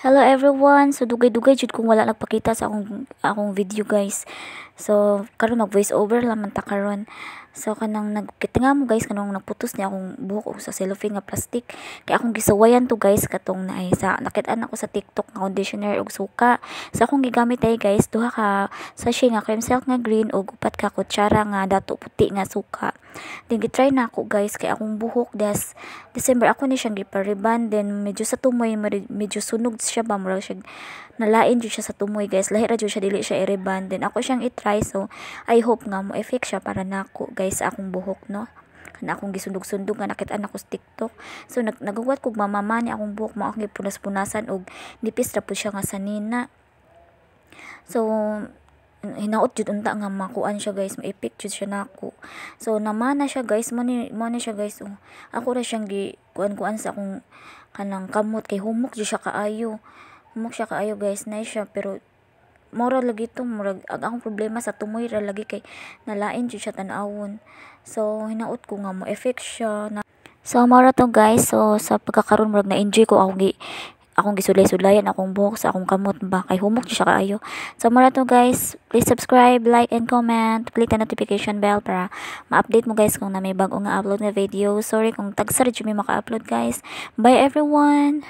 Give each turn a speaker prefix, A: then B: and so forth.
A: Hello everyone. So dugay-dugay jud kong wala nagpakita sa akong video, guys. So karon mag voice over lang man ta karon. So kanang nagkitinga mo, guys, kanang nagputos ni akong buhok og sa cellophane nga plastic. Kay akong gisuwayan to, guys, katong naay sa nakit-an ako sa TikTok nga conditioner og suka. So akong gigamit ay, guys, duha ka sachet nga cream silk nga green ug upat ka kutsara nga Datu Puti nga suka. Then gitry na ako, guys, kay akong buhok des December ako ni siyang gipa-rebond, then medyo sa tumoy medyo sunog siya ba, murag siya nalain jud siya sa tumoy, guys. Lahi ra jud siya, dili siya i-rebond. Then ako siyang i-try, so I hope nga mo effect siya para nako, guys, sa akong buhok, no, kana akong gisundog-sundog nga nakit-an ako sa TikTok. So nagaguwat kog mamama ni akong buhok, mao akong gipunas-punasan og nipis ra pud siya nga sanina. So hinaot jud unta nga makuan siya, guys, ma-effect jud siya nako. So namana siya, guys, mo ni siya, guys, oh. Ako ra siyang gi kuan-kuan sa akong kanang kamot kay humok jud siya kaayo. Humok siya kaayo, guys, nice siya, pero mura lagi to, murag ang akong problema sa tumoy ra lagi kay nalain jud siya tan-awon. So hinaot ko nga mo effect siya na. So mao ra to, guys. So sa pagkakaron murag na-enjoy ko akong gisulay-sulayan akong buhok sa akong kamot ba kay humok jud siya kaayo. So mao ra to, guys. Please subscribe, like and comment. Click the notification bell para ma-update mo, guys, kung na may bag-o nga upload nga video. Sorry kung tagsa ra jud mi maka-upload, guys. Bye, everyone.